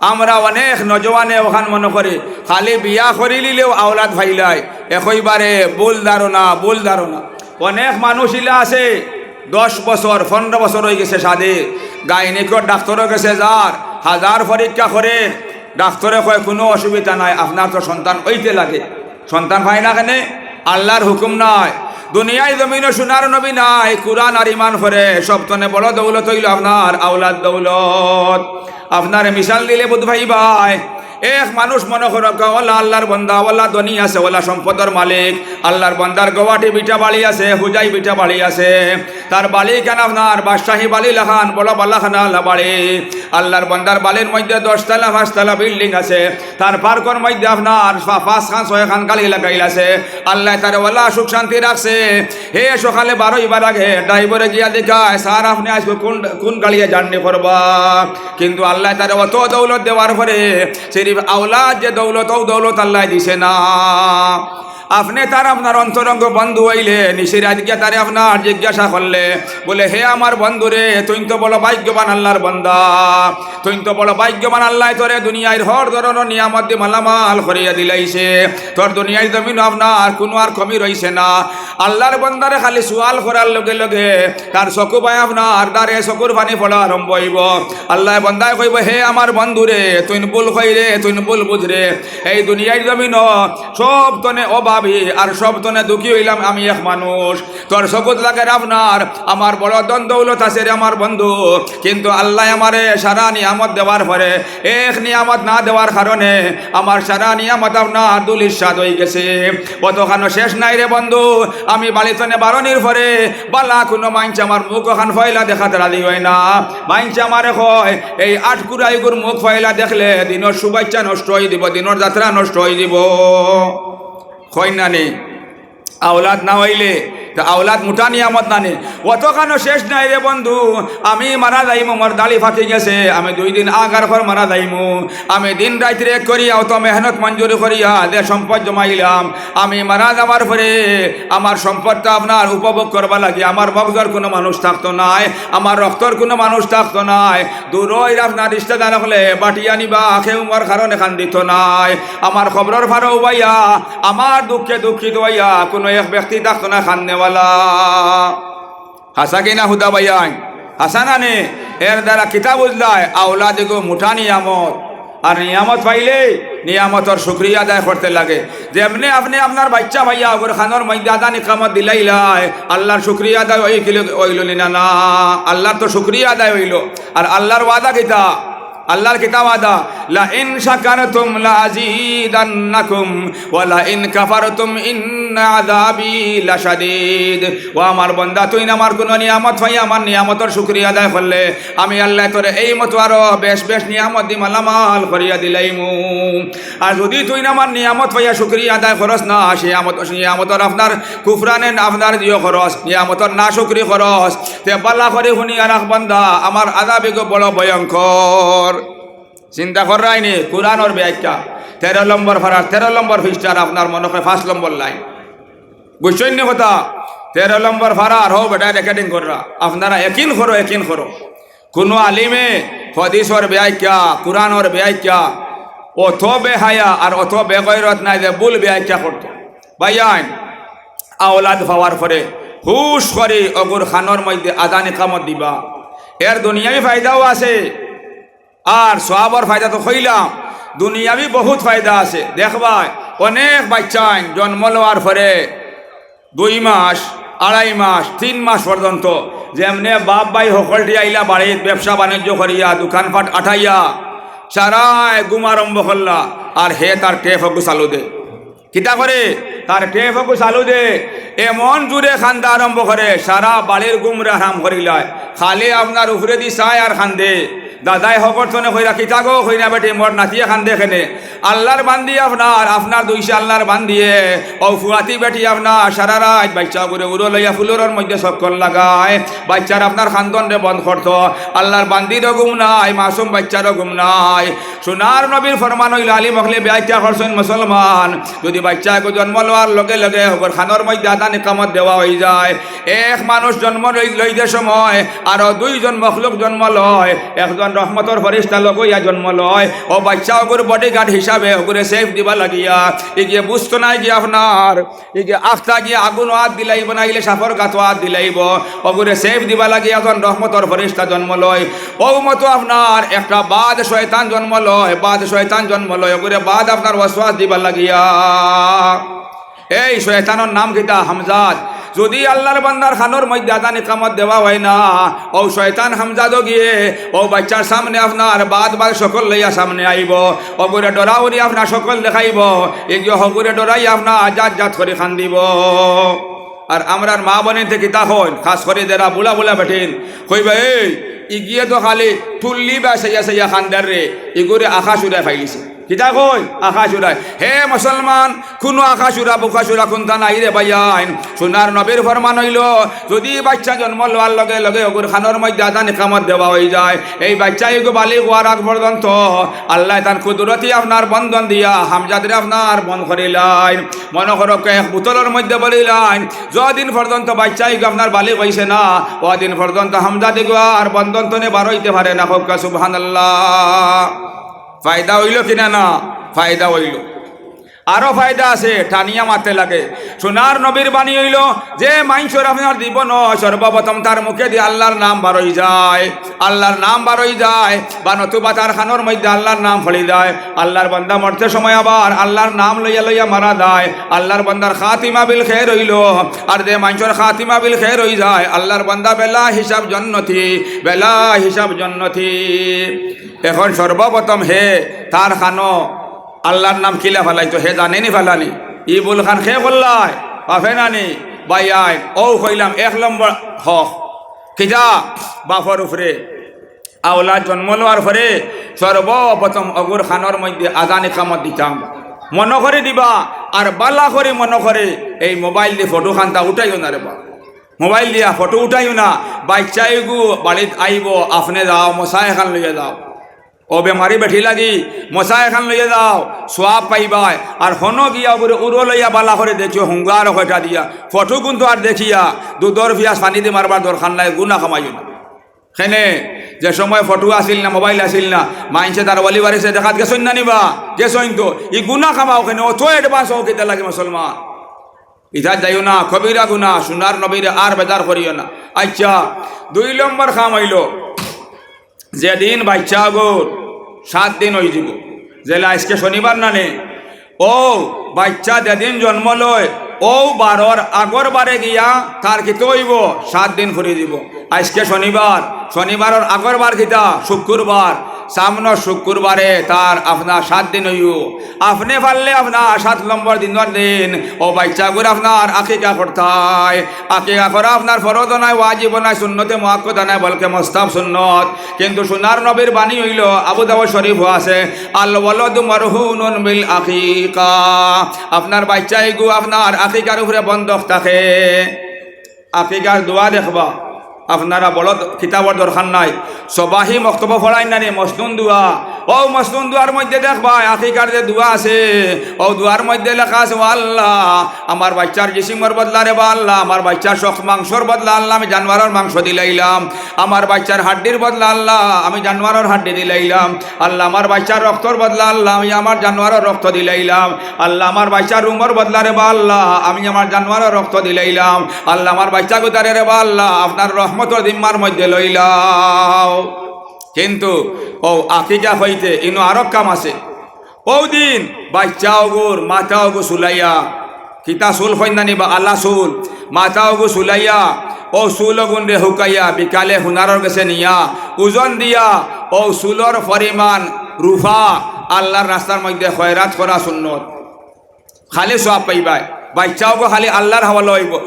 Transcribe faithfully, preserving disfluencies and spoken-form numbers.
আমরা অনেক নজওয়ানে অখান মনো করি, খালি বিয়া করিলিলেউ আওলাদ পাইলাই। একইবারে ভুল ধারণা, ভুল ধারণা। অনেক মানুষ ইলা আছে, দশ বছর, পনরো বছর অইগেছে শাদি, গাইনিকর ডাক্তরর গেছে যার, হাজার পরীক্ষা করের, ডাক্তরে কয়, "কুনু অসুবিধা নাই, আপনার তো সন্তান অইতে লাগে।" সন্তান পায় না কেনে? আল্লার হুকুম নায়। দুনিয়ার জমিনো সোনার নবী নাই, কুরআন আর ইমান পড়ে। সবতনে বড় দৌলত অইলো আপনার আওলাদ দৌলত। আপনারে মিশাল দিলে বুঝ পাইবায়। এক মানুষ মনো করউক্কা, অলা আল্লার বন্দা, অলা ধনী আছে, অলা সম্পদর মালিক। আল্লার বন্দার গৌহাটি ভিটা বাড়ি আছে, হুজাই ভিটা বাড়ি আছে। তার বাড়িখান আপনার বাদশাহী বাড়ি লাখান, বড় বালাখান আলা বাড়ি। আল্লার বন্দার বাড়ির মধ্যে দশতলা, পাঁচতলা বিল্ডিং আছে। তার পার্কর মধ্যে আপনার পা-, পাঁচখান, ছয়খান গাড়ি লাগাইল আছে। আল্লায় তারে অলা সুখ শান্তি রাখছে। হে সকালে বারইবার আগে ড্রাইভারে গিয়া দেখায়, "স্যার, আপনে আইজকু কুন, কুন গাড়িয়ে জার্নি করবা?" কিন্তু আল্লায় তারে অত দৌলত দেওয়ার পরে সিরিফ আওলাদ যে দৌলত, অউ দৌলত আল্লায় দিছে না। আপনে তার আপনার অন্তরঙ্গ বন্ধু অইলে, নিশি রাইত গিয়া তারে আপনার জিজ্ঞাসা করলে, বলে, "হে আমার বন্ধু রে, তুইন তো বড় ভাগ্যবান আল্লার বন্দা, তুইন তো বড় ভাগ্যবান, আল্লায় তোরে দুনিয়ার হর ধরনর নিয়ামত দি মালামাল করিয়া দিলাইছে, তোর দুনিয়ার জমিনো আপনার কুনু আর কমি রইছে না।" আল্লার বন্দারে খালি সুয়াল করার লগে লগে তার চকু বায় আপনার ধারে চকুর পানি পড়া আরম্ভ অইবো। আল্লার বন্দায় কইবো, "হে আমার বন্ধু রে, তুইন ভুল কইরে, তুইন ভুল বুঝরে।" এই দুনিয়ার জমিনো সবতনে অভাবী আর সবতনে দুঃখী অইলাম আমি এক মানুষ। তোর চকুত লাগের আপনার আমার বড় ধন দৌলত আছে রে আমার বন্ধু, কিন্তু আল্লায় আমারে সারা নিয়ামত দেওয়ার পরে এক নিয়ামত না দেওয়ার কারণে আমার সারা নিয়ামত আপনার ধুলিস্যাৎ অইগেছে। অতখানও শেষ নাই রে বন্ধু, আমি বাড়িতনে বারনির পরে বালা কুনু মাইনষে আমার মুখ অখান পয়লা দেখাত রাজি অয় না। মাইনষে আমারে কয়, "এই আটকুরা ইগুর মুখ পয়লা দেখলে দিনর শুভেচ্ছা নষ্ট অইযিবো, দিনর যাত্রা নষ্ট অইযিবো।" কইন না নি? আওলাদ না অইলে তো আওলাদ মুটা নিয়ামত না নি? অতখানও শেষ নাই রে বন্ধু, আমি মারা যাইমু, মোর দাড়ি ফাটি গেছে, আমি দুই দিন আগার পর মারা যাইমু। আমি দিন রাইত এক করিয়া, অত মেহনত মজুরি করিয়া যে সম্পদ জমাইলাম, আমি মারা যাওয়ার পরে আমার সম্পদটা আপনার উপভোগ করবার লাগি আমার মগজর কুনু মানুষ থাকতো নায়, আমার রক্তর কুনু মানুষ থাকতো নায়। দূরইর আপনার রিশতেদার অকলে বাটিয়া নিবা, কেউ মোর কারণে কান্দিতো নায়। আমার কবরর পারো উবাইয়া, আমার দুঃখে দুঃখিত অইয়া কুনু এক ব্যক্তি থাকতো না কান্দনেওয়ালা। হাছা কি না হুদা ভাইয়াইন? হাছা না নি? এর দ্বারা কিতা বুঝলায়? আওলাদ এগু মুটা নিয়ামত। আর নিয়ামত পাইলে নিয়ামতর শুকরিয়া আদায় করতে লাগে। যেমনে আপনে আপনার বাইচ্চা ভাইয়া অগুর কানর মধ্যে আজান ইকামত দিলাইলায়, আল্লার শুকরিয়া আদায় অইলো, অইলো নি না? না, আল্লার তো শুকরিয়া আদায় অইলো। আর আল্লার ওয়াদা কিতা? আল্লার কিতা ওয়াদা? "লাইন শাকারতুম লাআযীদান্নাকুম ওয়া লাইন কাফারতুম ইন্না আযাবী লাশাদীদ।" ও আমার বন্দা, তুইন আমার কুনু নিয়ামত পাইয়া আমার নিয়ামতর শুকরিয়া আদায় করলে, আমি আল্লায় তোরে এই মতো আরো বেশ বেশ নিয়ামত দি মালামাল করিয়া দিলাইমু। আর যুদি তুইন আমার নিয়ামত পাইয়া শুকরিয়া আদায় করস না, সে নিয়ামত, সে নিয়ামতর আপনার কুফরানে আপনার দিও করস, নিয়ামতর নাশুকরি করস, তে বালা করি হুনিয়া রাখ বন্দা, আমার আযাব এগু বড় ভয়ঙ্কর। চিন্তা কররায়নি, কুরআনর ব্যাখ্যা, তেরো নম্বর পারার তেরো নম্বর পৃষ্ঠার আপনার মনো কয় পাঁচ নম্বর লাইন। বুঝছইন নি কথা? তেরো নম্বর পারার, হউ বেটায় রেকর্ডিং কররা, আপনারা একিন করো, একিন করো। কুনু আলিমে হাদিসর ব্যাখ্যা, কুরআনর ব্যাখ্যা অত বেহায়া আর অত বেগয়রত নায় যে ভুল ব্যাখ্যা করতো। ভাইয়াইন, আওলাদ পাওয়ার পরে হুশ করি অগুর কানর মধ্যে আজান ইকামত দিবা। এর দুনিয়াবি ফায়দাও আছে, আর সওয়াবর ফায়দা তো কইলাম, দুনিয়াবি বহুত ফায়দা আছে। দেখবায়, অনেক বাইচ্চাইন জন্ম লওয়ার পরে দুই মাস, আড়াই মাস, তিন মাস পর্যন্ত যেমনে বাপ ভাই হকলটি আইলা বাড়িত ব্যবসা বাণিজ্য করিয়া, দোকানপাট আটাইয়া, সারায় ঘুম আরম্ভ করলা, আর হে তার টেপ অগু চালু দে। কিতা করে? তার টেপ অগু চালু দে, এমন জুরে কান্দা আরম্ভ করে, সারা বাড়ির ঘুমরে হারাম করিলায়। খালি আপনার উপরেদি চায় আর কান্দে। দাদায় হকলতনে কইরা, "কিতা গো, কইনা বেটি, মোর নাতিয়ে কান্দে কেনে?" আল্লার বান্দি আপনার, আপনার দুইশা আল্লার বান্দিয়ে, অউ ফুয়াতি বেটি আপনার সারা রাইত বাইচ্চা অগুরে উরো লইয়া ফুলরর মধ্যে চক্কর লাগায়। বাইচ্চার আপনার কান্দনরে বন্ধ করতো। আল্লার বান্দিরও ঘুম নাই, মাসুম বাইচ্চারও ঘুম নাই। সোনার নবীর ফরমান অইলো, আলিম অকলে ব্যাখ্যা করছইন মুসলমান, যুদি বাইচ্চা এগু জন্ম অওয়ার লগে লগে হগুর কানর মধ্যে আজান ইকামত দেওয়া অইযায়। এক মানুষ জন্ম লই-, লইতে সময় আরো দুইজন মখলুক জন্ম লয়, একজন রহমতর ফেরেশতা লগ অইয়া জন্ম লয়। অউ বাইচ্চা হগুর bodyguard হিসাবে হগুরে safe দিবা লাগিয়া, ইগিয়ে বুঝতো নায় গিয়া আপনার, ইগিয়ে আখতা গিয়া আগুনো আত দিলাইবো, নাইলে সাপর গাতো আত দিলাইবো, হগুরে safe দিবা লাগিয়া একজন রহমতর ফেরেশতা জন্ম লয়। অউ মতো আপনার একটা বাদ শয়তান জন্ম লয়, বাদ শয়তান জন্ম লয়, হগুরে বাদ আপনার ওয়াসওয়াস দিবা লাগিয়া। এই শয়তানর নাম কিতা? হামজাদ। যুদি আল্লার বান্দার কানর মধ্যে আজান ইকামত দেওয়া অয় না, অউ শয়তান হামজাদও গিয়ে অউ বাইচ্চার সামনে আপনার বাদ বাদ শকল লইয়া সামনে আইবো, হগুরে ডরাউনি আপনার শকল দেখাইবো, ইগিয়ে হগুরে ডরাইয়া আপনার জাত জাত করি কান্দিবো। আর আমরার মা বইনতে কিতা কইন, খাছ করি যেরা বুড়া বুড়া বেটিন, কইবা, "এই, ইগিয়ে তো খালি তুল্লি বায় চাইয়া চাইয়া কান্দের রে, ইগুরে আকাশ উড়ায় ফাইলিছে।" কিতা কইন? আকাশ উড়ায়। হে মুসলমান, কুনু আকাশ উড়া, বুকাশ উড়া কুন্তা নাই রে ভাইয়াইন। সোনার নবীর ফরমান অইলো, যুদি বাইচ্চা জন্ম লওয়ার লগে লগে হগুর কানর মধ্যে আজান ইকামত দেওয়া অইযায়, এই বাইচ্চা ইগু বালিগ অওয়ার আগ পর্যন্ত আল্লায় তান কুদরতি আপনার বন্ধন দিয়া হামজাদরে আপনার বন্ধ করিলাইন। মনো করউক্কা এক বুতলর মধ্যে ভরিলাইন, যতদিন পর্যন্ত বাইচ্চা ইগু আপনার বালিগ অইছে না, অতদিন পর্যন্ত হামজাদ ইগু আর বন্ধন তনে বার অইতে পারে না। কউক্কা সুবহানাল্লাহ। ফায়দা অইলো কি না? না, ফায়দা অইলো। আরো ফায়দা আছে, টানিয়া মাতে লাগে। সোনার নবীর বাণী অইলো, যে মানষর আপনার জীবনো সর্বপ্রথম তার মুখেদি আল্লার নাম বার অইযায়, আল্লার নাম বার অইযায়, বা নতুবা তার কানর মধ্যে আল্লার নাম পড়ি যায়, আল্লার বান্দা মরতে সময় আবার আল্লার নাম লইয়া লইয়া মারা যায়, আল্লার বান্দার খাতিমা বিল খের অইলো। আর যে মানষর খাতিমা বিল খের অইযায়, আল্লার বান্দা বেলা হিসাব জন্নতি, বেলা হিসাব জন্নতি। এখন সর্বপ্রথম হে তার কানো আল্লার নাম কিলা ফালাইতো, হে জানেনি ফালানি? ই ভুলখান কে করলায়? বাপে নানি? ভাইয়াইন, অউ কইলাম এক নম্বর হক। কিতা? বাপর উপরে। আওলাদ জন্ম লওয়ার পরে সর্বপ্রথম হগুর কানর মধ্যে আজান ইকামত দিতাম। মনো করি দিবা, আর বালা করি মনো করি এই মোবাইল দি ফটো খান্তা উঠাইও না রে বা। মোবাইল দিয়া ফটো উঠাইও না। বাইচ্চা ইগু বাড়িত আইবো, আপনে যাও, মশা এখান লইয়া যাও। অউ বেমারি বেটি লাগি মশা এখান লইয়া যাও, সওয়াব পাইবায়। আর হনো গিয়া হগুরে উরো লইয়া বালা করি দেখিও, হুঙ্গা আরো কয়টা দিয়া। ফটো কুন্তা আর দেখিয়া দুধর পিয়াজ পানি দি মারবার দরকার নাই, গুনা কামাইও না। কেনে, যে সময় ফটো আছিল না, মোবাইল আছিল না, মানষে তার ওলি বারিছে দেখাত গেছইন না নি বা? গেছইন তো। ই গুনা কামাও কেনে, অত advance অও কিতা লাগি মুসলমান? ইতা যাইও না, কবিরা গুনা, সোনার নবীরে আর বেজার করিও না। আইচ্ছা, দুই নম্বর কাম অইলো, যেদিন বাইচ্চা অগুর সাত দিন অইযিবো, যেলা আইজকে শনিবার না নি, অউ বাইচ্চা যেদিন জন্ম লয়, অউ বারর আগর বারে গিয়া তার কিতা অইবো? সাত দিন ফুরি যিবো। আইজকে শনিবার, শনিবারর আগর বার কিতা? শুক্কুরবার। সামনর শুক্কুরবারে তার আপনার সাত দিন অইবো। আপনে পারলে আপনার সাত নম্বর দিনর দিন অউ বাইচ্চাগুর আপনার আকিকা করতায়। আকিকা করা আপনার ফরজও নায়, ওয়াজিবও নায়, সুন্নতে মুআক্কাদা নায়, বলকে মুস্তাহাব সুন্নত। কিন্তু সোনার নবীর বাণী অইলো, আবু দাউদ শরিফো আছে, "আল ওয়ালাদু মারহুনুন বিল আকিকা।" আপনার বাইচ্চা ইগু আপনার আকিকার উপরে বন্ধক থাকে। আকিকার দোয়া দেখবা, আপনারা বড় দ-, কিতাবর দরকার নাই, সবাহি মক্তবো পড়াইন না নি, মসনুন দোয়া। অউ মসনুন দোয়ার মধ্যে দেখবা, আকিকার যে দোয়া আছে, অউ দোয়ার মধ্যে লেখা আছে, "ও আল্লাহ, আমার বাইচ্চার জিসিমর বদলা রে বা আল্লাহ, আমার বাইচ্চার শখ মাংসর বদলা আল্লাহ, আমি জানোয়ারর মাংস দিলাইলাম। আমার বাইচ্চার হাড্ডির বদলা আল্লাহ, আমি জানোয়ারর হাড্ডি দিলাইলাম। আল্লাহ, আমার বাইচ্চার রক্তর বদলা আল্লাহ, আমি আমার জানোয়ারর রক্ত দিলাইলাম। আল্লাহ, আমার বাইচ্চার রুমর বদলা রে বা আল্লাহ, আমি আমার জানোয়ারর রক্ত দিলাইলাম। আল্লাহ, আমার বাইচ্চা গুতারে রে বা আল্লাহ, আপনার রহমতর জিম্মার মধ্যে লইলাও।" কিন্তু অউ আকিকা অইতে ইনো আরক কাম আছে। অউ দিন বাইচ্চা অগুর মাথা অগু চুলাইয়া, কিতা চুল কইন না নি বা, আলা চুল, মাথা অগু চুলাইয়া, অউ চুল অগুনরে হুকাইয়া বিকালে হুনারর গেছে নিয়া ওজন দিয়া অউ চুলর পরিমাণ রুফা আল্লার রাস্তার মধ্যে খয়রাত করা সুন্নত। খালি সওয়াব পাইবায়, বাইচ্চা অগু খালি আল্লার হাওয়ালা অইবো।